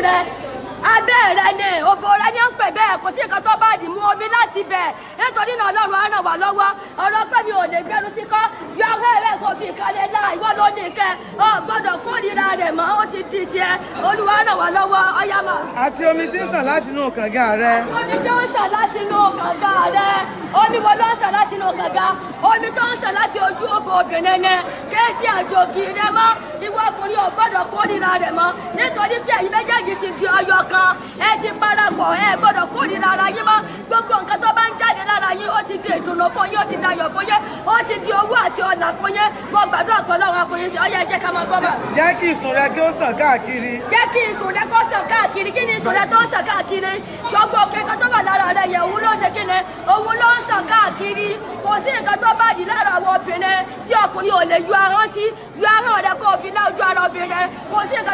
Rẹ abẹ́ rẹ ni òbò rẹ ní ń pè bẹ́ẹ̀. Kò sí nǹkan tó bá dì mú omi láti bẹ̀. Nítorí náà, Ọlọ́run á ràn wá lọ́wọ́. Ọ̀rọ̀ pé mi ò lè gbẹnu sí kọ́, yọ ahọ́n rẹ kò fi ìkàlẹ̀ náà. Ìwọ ló ní ìkẹ́ ọ gbọ́dọ̀ kórìíra rẹ̀ mọ́, ó ti di tiẹ̀. Olúwa ràn wá lọ́wọ́. Ọ̀yá mà. Àti omi tí ń sàn láti inú kànga rẹ. Omi tí ó ń sàn láti inú kànga rẹ. Omi wo ló ń sàn láti inú kànga? Omi tó ń sàn láti ojú òbò obìnrin ni kéésì àjòkì rẹ mọ́. Ìwọ ọkùnrin ò gbọ́dọ̀ kórìíra rẹ̀ mọ́, nítorí pé ẹ̀yin méjèèjì ti di ọyọ kan, ẹ ti parapọ̀. Ẹ gbọ́dọ̀ kórìíra ara yín mọ́. Gbogbo nǹkan tó bá ń jáde lára yín, ó ti di ìdùnnú fún yín, ó ti dayọ̀ fún yín, ó ti di owó àti ọlà fún yín. Mo gbàdúrà pé Ọlọ́run á fún yín sí. Ọyá, ẹ jẹ́ ká máa gbọ́ bá. Jẹ́ kí ìsun rẹ kí ó sàn káàkiri. Jẹ́ kí ìsùn rẹ kó sàn káàkiri. Kí ni ìsùn rẹ tó ń sàn káàkiri? Gbogbo nǹkan tó wà lára rẹ yẹn, òun ló ń ṣe kí ni? Òun ló ń sàn káàkiri. Kò sí nǹkan tó bá di lára àwọn obìnrin tí ọkùnrin ò lè yọ ahọ́n sí. Yọ ahọ́n rẹ kó o fi lá ojú ara obìnrin. Kò sí nǹkan.